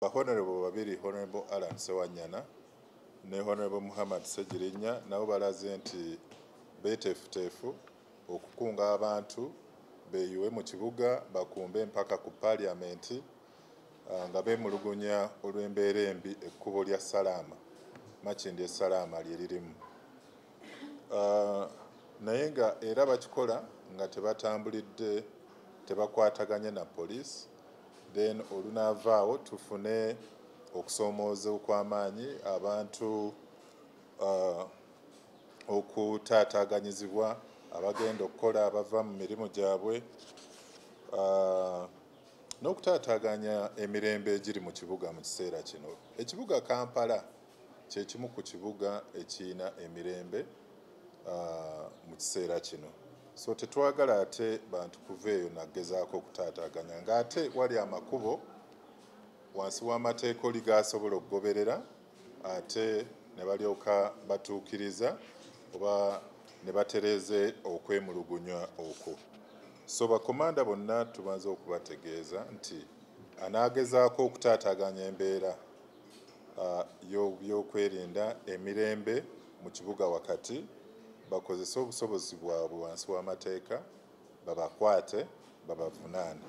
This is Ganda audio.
Ba Honorable babiri, Honorable Allan Ssewanyana ne Honorable Muhammad Ssegirinya, nabo balaze nti beeteefuteefu okukunga abantu beeyiwe mu kibuga bakumbe empaka ku Paaliyamenti nga beemulugunya olw'embeera embi ekkubo lya Salaama, Makindye Salaama lye lirimu. Naye nga era bakikola nga tebatambulidde, tebakwataganye na poliisi, then olunaavaawo tufune okusoomooza okw'amaanyi, abantu okutaataaganyizibwa, abagenda okukola abava mu mirimu gyabwe, n'okutaataaganya emirembe egiri mu kibuga mu kiseera kino. Ekibuga Kampala kye kimu ku kibuga ekirina emirembe mu kiseera kino. So tetwagala ate bantu kuva eyo nagezaako okutaataaganya, ng'ate wali amakubo wansi w'amateeka oli g'asobola okugoberera ate ne balyoka batuukiriza oba ne batereeze okwemulugunya okwo. So bakomanda bonna tubanze okubategeeza nti anaagezaako okutaataaganya embeera y'obyokwerinda emirembe mu kibuga wakati, bakozese obusobozi bwabwe wansi w'amateeka, babakwate, babavunaane.